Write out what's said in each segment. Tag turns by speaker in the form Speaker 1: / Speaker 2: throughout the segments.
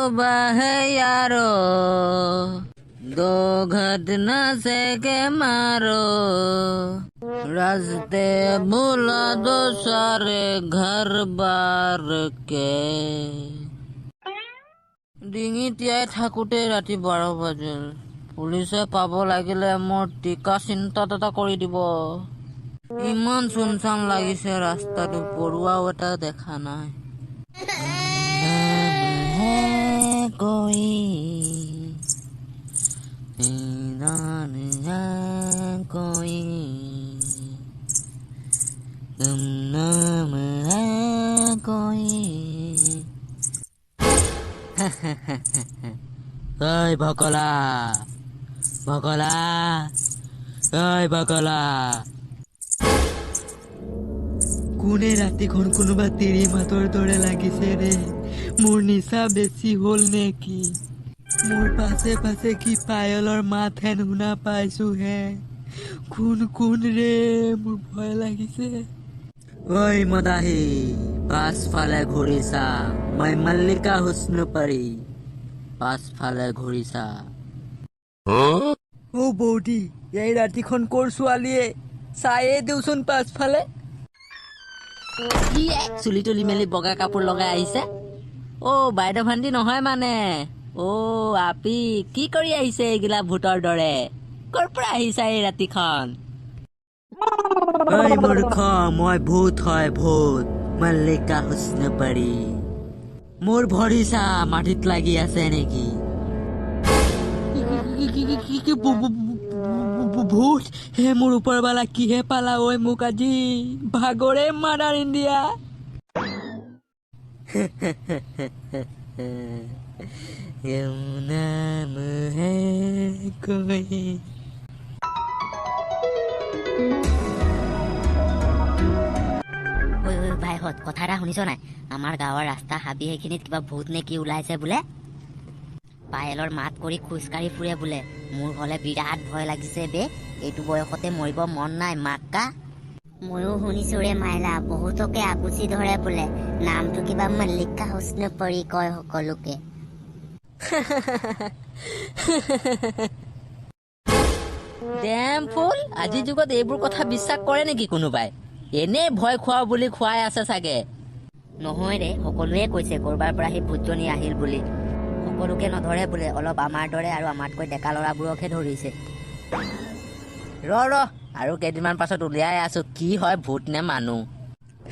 Speaker 1: है यारो, दो घटना से के मारो, रास्ते भुला दो सारे घर बार के। ডিঙি তিয়াই থাকোঁতে ৰাতি 12 বাজিল। পুলিচে পাব লাগিলে মোৰ টিকা চিন্তা এটা কৰি দিব। ইমান চুনচান লাগিছে ৰাস্তাটো, পৰুৱাও এটা দেখা নাই। कोई कोई गुमनाम है कोई। ঐ ভকলা, ভকলা, ঐ ভকলা।
Speaker 2: কোনে ৰাতিখন কোনোবা তিৰি মাতৰ দৰে লাগিছে ৰে। মোৰ নিচা বেছি হ'ল নেকি? মোৰ পাছে পাছে কি পায়লৰ মাত হেন শুনা পাইছো হে। কোন কোন ৰে? মোৰ ভয় লাগিছে।
Speaker 1: ঐ মদাহী, পাছফালে ঘূৰি চা। মই মল্লিকা হুছনু পৰী, পাছফালে ঘূৰি চা।
Speaker 2: অ বৌদি, এই ৰাতিখন ক'ৰ ছোৱালীয়ে? চায়ে দিওঁচোন পাছফালে।
Speaker 1: কি চুলি তুলি মেলি বগা কাপোৰ লগাই আহিছে? অ বাইদেউ, ভান্তি নহয় মানে? অ আপি, কি কৰি আহিছে এইগিলা ভূতৰ দৰে? ক'ৰ পৰা আহিছা এই ৰাতিখন? ঐ মূৰ্খ, মই ভূত হয়, ভূত, মল্লিকা হুছন পৰী। মোৰ ভৰি চা, মাটিত লাগি আছে নেকি?
Speaker 2: কি ভূত? হে মোৰ ওপৰৱালা, কিহে পালা ঐ মোক আজি? ভাগৰে মাদাৰ ইণ্ডিয়া।
Speaker 1: गुमनाम है कोई।
Speaker 3: ঐ ঐ ভাইহঁত, কথা এটা শুনিছ নাই? আমাৰ গাঁৱৰ ৰাস্তা হাবি সেইখিনিত কিবা ভূত নে কি ওলাইছে বোলে। পায়েলৰ মাত কৰি খোজকাঢ়ি ফুৰে বোলে। মোৰ হলে বিৰাট ভয় লাগিছে বে। এইটো বয়সতে মৰিব মন নাই মাক্কা।
Speaker 4: ময়ো শুনিছো ৰে মাইলা, বহুতকে আকুচি ধৰে বোলে। নামটো কিবা মল্লিকা হুছন পৰি কয় সকলোকে।
Speaker 1: ডেম ফুল, আজিৰ যুগত এইবোৰ কথা বিশ্বাস কৰে নেকি কোনোবাই? এনেই ভয় খুৱাও বুলি খুৱাই আছে চাগে।
Speaker 3: নহয় ৰে, সকলোৱে কৈছে কৰবাৰ পৰা সেই ভূতজনী আহিল বুলি। সকলোকে নধৰে বোলে, অলপ আমাৰ দৰে আৰু আমাতকৈ ডেকা ল'ৰাবোৰকহে ধৰিছে।
Speaker 1: ৰ ৰ, আৰু কেইদিনমান পাছত উলিয়াই আছো, কি হয়, ভূত নে মানুহ।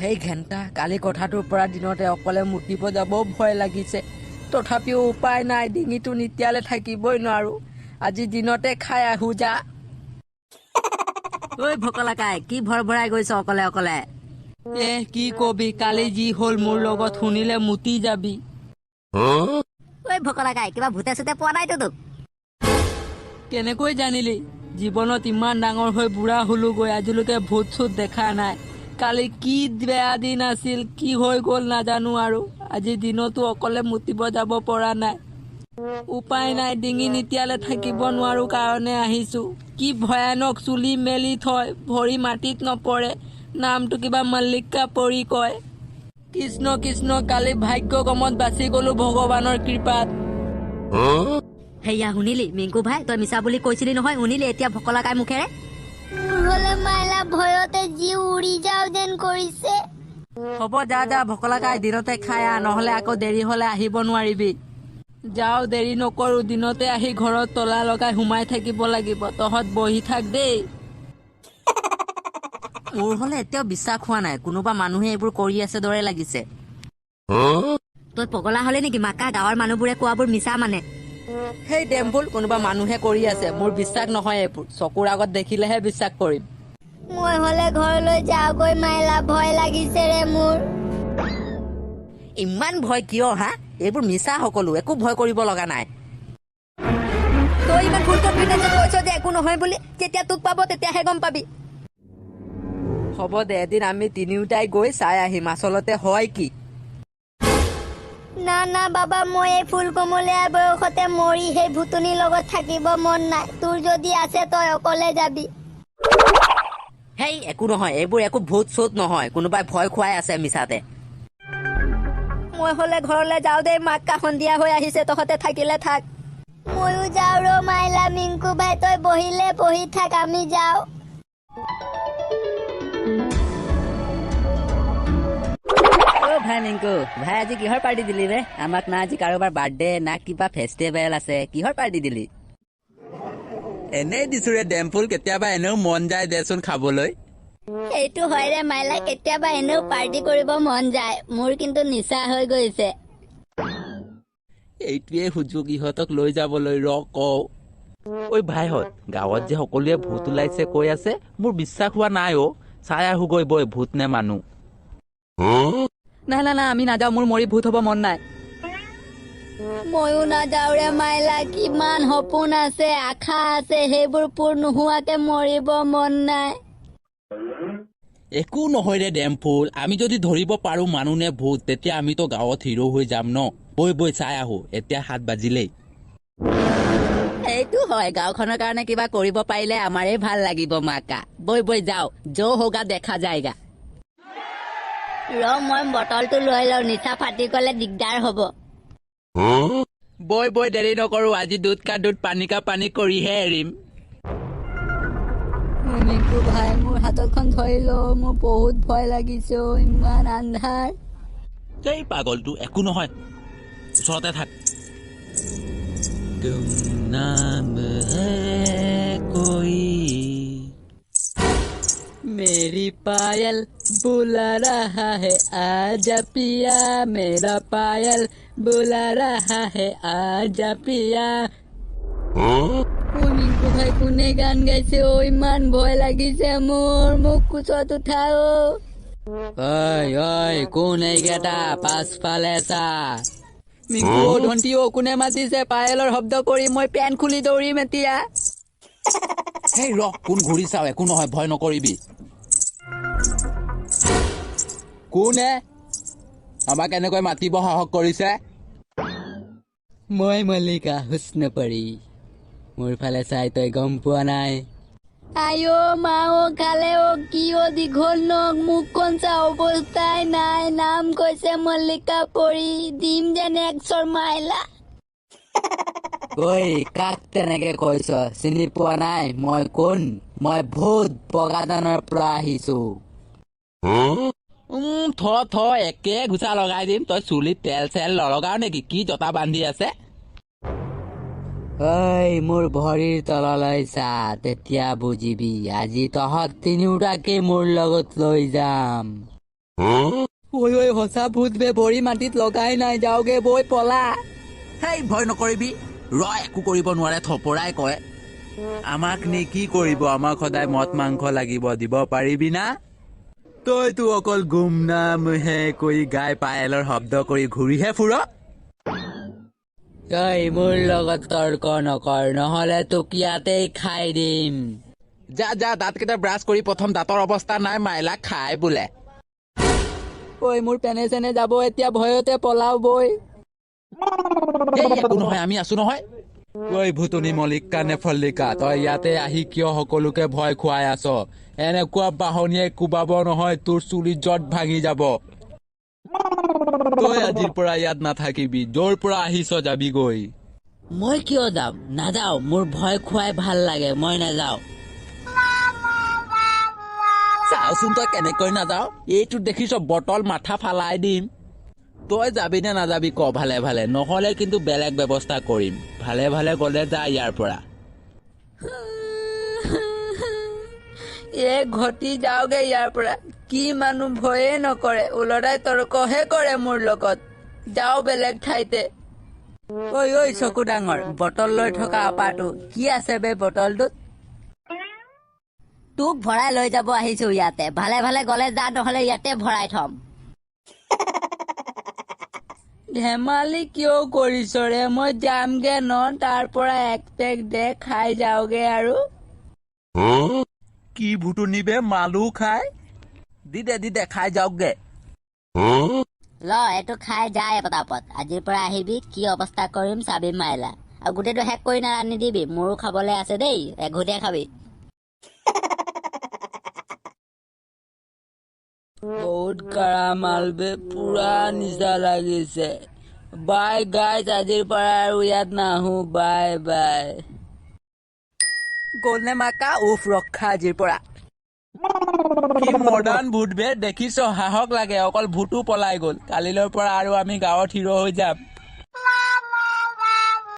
Speaker 2: সেই ঘেণ্টা, কালি কথাটোৰ পৰা দিনতে অকলে মুতিব যাবও ভয় লাগিছে। তথাপিও উপায় নাই, ডিঙিটো নিতিয়ালে থাকিবই নোৱাৰো। আজি দিনতে খাই আহো যা।
Speaker 1: ঐ ভকলা কাই, কি ভৰ ভৰাই গৈছ অকলে অকলে?
Speaker 2: এ কি কবি, কালি যি হ'ল মোৰ লগত, শুনিলে মুতি যাবি।
Speaker 3: ঐ ভকলা কাই, কিবা ভূতে চুতে পোৱা নাইতো তোক?
Speaker 2: কেনেকৈ জানিলি? জীৱনত ইমান ডাঙৰ হৈ বুঢ়া হলোগৈ, আজিলৈকে ভূত চুত দেখা নাই। কালি কি বেয়া দিন আছিল, কি হৈ গ'ল নাজানো আৰু। আজি দিনতো অকলে মুতিব যাব পৰা নাই। উপায় নাই, ডিঙি নিতিয়ালে থাকিব নোৱাৰো কাৰণে আহিছো। কি ভয়ানক, চুলি মেলি থয়, ভৰি মাটিত নপৰে, নামটো কিবা মল্লিকা পৰি কয়। কৃষ্ণ কৃষ্ণ, কালি ভাগ্যক্ৰমত বাচি গলো ভগৱানৰ কৃপাত।
Speaker 3: সেয়া শুনিলি মিংকু ভাই, তই মিছা বুলি কৈছিলি নহয়, শুনিলি এতিয়া ভকলা কাই মুখেৰে?
Speaker 4: মোৰ হলে মাইলা ভয়তে জীৱ উৰি যাওঁ যেন কৰিছে।
Speaker 2: হ'ব যা যা ভকলা কাই, দিনতে খাই আহ, নহ'লে আকৌ দেৰি হ'লে আহিব নোৱাৰিবি। যাওঁ, দেৰি নকৰো, দিনতে আহি ঘৰত তলা লগাই সোমাই থাকিব লাগিব। তহঁত বহি থাক দেই।
Speaker 1: মোৰ হলে এতিয়াও বিশ্বাস হোৱা নাই, কোনোবা মানুহে এইবোৰ কৰি আছে দৰে লাগিছে।
Speaker 3: তই পগলা হলি নেকি মাকা? গাঁৱৰ মানুহবোৰে কোৱাবোৰ মিছা মানে?
Speaker 2: সেই ডেম্বুল, কোনোবা মানুহে কৰি আছে, মোৰ বিশ্বাস নহয় এইবোৰ। চকুৰ আগত দেখিলেহে বিশ্বাস কৰিম।
Speaker 4: মই হলে ঘৰলৈ যাওঁগৈ মাইলা, ভয় লাগিছে ৰে মোৰ।
Speaker 1: ইমান ভয় কিয় হা? এইবোৰ মিছা সকলো, একো ভয় কৰিব লগা নাই।
Speaker 3: তই ইমান ফুল কনফিডেন্সত কৈছ যে একো নহয় বুলি, যেতিয়া তোক পাব তেতিয়াহে গম পাবি।
Speaker 2: হ'ব দে, এদিন আমি তিনিওটাই গৈ চাই আহিম আচলতে হয় কি।
Speaker 4: না না বাবা, মই এই ফুল কোমলীয়া বয়সতে মৰি সেই ভূতনিৰ লগত থাকিব মন নাই। তোৰ যদি আছে তই অকলে যাবি।
Speaker 1: হেই একো নহয়, এইবোৰ একো ভূত চুত নহয়, কোনোবাই ভয় খুৱাই আছে মিছাতে। মই হলে ঘৰলৈ যাওঁ দেই, মাক্কা সন্ধিয়া হৈ আহিছে, তহঁতে থাকিলে থাক।
Speaker 4: ময়ো যাওঁ ৰ মাইলা। মিংকু ভাই, তই বহিলে বহি থাক, আমি যাওঁ।
Speaker 1: অ ভাই মিংকু ভাই, আজি কিহৰ পাৰ্টি দিলি বে আমাক? না আজি কাৰোবাৰ বাৰ্থডে না কিবা ফেষ্টিভেল আছে, কিহৰ পাৰ্টি দিলি?
Speaker 5: এনেই দিছো ৰে ডেমফুল, কেতিয়াবা এনেও মন যায় দেচোন খাবলৈ।
Speaker 4: সেইটো হয় ৰে মাইলা, কেতিয়াবা এনেও পাৰ্টি কৰিব মন যায়। মোৰ কিন্তু নিচা হৈ গৈছে।
Speaker 5: এইটোৱে সুযোগ ইহঁতক লৈ যাবলৈ, ৰ কওঁ। ঐ ভাইহঁত, গাঁৱত যে সকলোৱে ভূত ওলাইছে কৈ আছে, মোৰ বিশ্বাস হোৱা নাই অ'। চাই আহোগৈ বৈ, ভূত নে মানুহ।
Speaker 2: না না না, আমি নাযাওঁ, মোৰ মৰি ভূত হ'ব মন নাই।
Speaker 4: ময়ো নাযাওঁ ৰে মাইলা, কিমান সপোন আছে, আশা আছে, সেইবোৰ পূৰ নোহোৱাকে মৰিব মন নাই।
Speaker 5: একো নহয় ৰে ডেমফুল, আমি যদি ধৰিব পাৰো মানুহ নে ভূত, তেতিয়া আমিতো গাঁৱত হিৰ' হৈ যাম ন। বৈ বৈ চাই আহো, এতিয়া 7 বাজিলেই।
Speaker 1: সেইটো হয়, গাঁওখনৰ কাৰণে কিবা কৰিব পাৰিলে আমাৰেই ভাল লাগিব মাকা। বৈ বৈ যাওঁ, যৌ হোগা দেখা যায়গা।
Speaker 4: ৰ, মই বটলটো লৈ লওঁ, নিচা ফাটি গ'লে দিগদাৰ হ'ব।
Speaker 5: বৈ বৈ, দেৰি নকৰো, আজি দুধ কা দুধ পানী কা পানী কৰিহে এৰিম।
Speaker 2: মিংকু ভাই, মোৰ হাতখন ধৰি ল, মোৰ বহুত ভয় লাগিছে অ, ইমান আন্ধাৰ।
Speaker 5: এই পাগলটো, একো নহয়, ওচৰতে থাক। নাম হে কোই।
Speaker 2: मेरी पायल बुला रहा है आजा पिया, मेरा पायल बुला रहा है आजा पिया। ঐ মিংকু ভাই, কোনে গান গাইছে অ? ইমান ভয় লাগিছে মোৰ, মোক কোচত উঠা অ।
Speaker 1: ঐ ঐ, কোন এইকেইটা? পাছফালে চা।
Speaker 2: মিংকু অ, ধনটি অ, কোনে মাতিছে পায়েলৰ শব্দ কৰি? মই পেন খুলি দৌৰিম এতিয়া।
Speaker 5: সেই ৰ, কোন ঘূৰি চাওঁ, একো নহয়, ভয় নকৰিবি। কোনে আমাক এনেকৈ মাতিব সাহস কৰিছে?
Speaker 2: মই মল্লিকা হুস্ন পৰি, মোৰ ফালে চাই তই গম পোৱা নাই?
Speaker 4: আইঅ মা অ, খালে অ, কি অ দীঘল নখ, মুখখন চা, অৱস্থাই নাই। নাম কৈছে মল্লিকা পৰি, দিম যেন এক চৰ মাইলা।
Speaker 2: ঐ, কাক তেনেকে কৈছ? চিনি পোৱা নাই মই কোন? মই ভূত, বগাজানৰ পৰা আহিছো।
Speaker 5: থ থ, একে ঘোচা লগাই দিম। তই চুলিত তেল চেল নলগাও নেকি? কি জতা বান্ধি আছে?
Speaker 2: ঐ, মোৰ ভৰিৰ তললৈ চা, তেতিয়া বুজিবি। আজি তহঁত তিনিওটাকে মোৰ লগত লৈ যাম। ঐ ঐ, সঁচা ভূত বে, ভৰি মাটিত লগাই নাই, যাওগে বৈ, পলা।
Speaker 5: হেই, ভয় নকৰিবি, ৰ, একো কৰিব নোৱাৰে, থপৰাই কয়। আমাক নি কি কৰিব? আমাক সদায় মদ মাংস লাগিব, দিব পাৰিবি না? তইতো অকল গুমনাম হে কৰি গাই পায়েলৰ শব্দ কৰি ঘূৰিহে ফুৰ।
Speaker 2: তই মোৰ লগত তৰ্ক নকৰ, নহলে তোক ইয়াতেই খাই দিম।
Speaker 5: যা যা, দাঁতকেইটা ব্ৰাছ কৰি প্ৰথম, দাঁতৰ অৱস্থা নাই, মাইলা খাই বোলে।
Speaker 2: ঐ, মোৰ পেনে চেনে যাব এতিয়া, ভয়তে পলাও বৈ।
Speaker 5: এই, একো নহয়, আমি আছো নহয়। ঐ ভুতনি মল্লিকা নে ফল্লিকা, তই ইয়াতে আহি কিয় সকলোকে ভয় খুৱাই আছ? এনেকুৱা বাহনীয়ে কোবাব নহয়, তোৰ চুলি জট ভাঙি যাব। তই আজিৰ পৰা ইয়াত নাথাকিবি, য'ৰ পৰা আহিছ যাবিগৈ।
Speaker 1: মই কিয় যাম? নাযাওঁ, মোৰ ভয় খুৱাই ভাল লাগে, মই নাযাওঁ।
Speaker 5: চাওচোন তই কেনেকৈ নাযাওঁ, এইটো দেখিছ বটল মাথা ফালাই দিম। তই যাবি নে নাযাবি ক ভালে ভালে, নহলে কিন্তু বেলেগ ব্যৱস্থা কৰিম। ভালে ভালে গলে যা ইয়াৰ পৰা।
Speaker 2: এ ঘটি যাওগে ইয়াৰ পৰা, কি মানুহ ভয়ে নকৰে, ওলটাই তৰ্কহে কৰে মোৰ লগত। যাওঁ বেলেগ ঠাইতে। ঐ ঐ, চকু ডাঙৰ বটল লৈ থকা আপাটো, কি আছে বে বটলটোত?
Speaker 1: তোক ভৰাই লৈ যাব আহিছো ইয়াতে, ভালে ভালে গলে যা, নহলে ইয়াতে ভৰাই থম।
Speaker 2: ধেমালি কিয় কৰিছ ৰে? মই যামগে ন, তাৰ পৰা এক পেক দে, খাই যাওগে আৰু।
Speaker 5: কি ভুটুনি বে, মালো খাই দি দে, দি দে, খাই যাওকগে।
Speaker 1: ল, এইটো খাই যায় পতাপত। আজিৰ পৰা আহিবি, কি অৱস্থা কৰিম চাবি মাইলা। আৰু গোটেইটো শেষ কৰি নিদিবি, মোৰো খাবলৈ আছে দেই, এঘুটে খাবি।
Speaker 2: বহুত কাৰা মাল বে, পুৰা নিচা লাগিছে। বাই গাইজ, আজিৰ পৰা আৰু ইয়াত নাহো, বাই বাই। গ'ল নে মাকা? উফ, ৰক্ষা আজিৰ পৰা।
Speaker 5: কি মডাৰ্ণ ভূত বে, দেখিছ? সাহস লাগে, অকল ভূতো পলাই গ'ল। কালিলৈৰ পৰা আৰু আমি গাঁৱত হিৰ' হৈ যাম।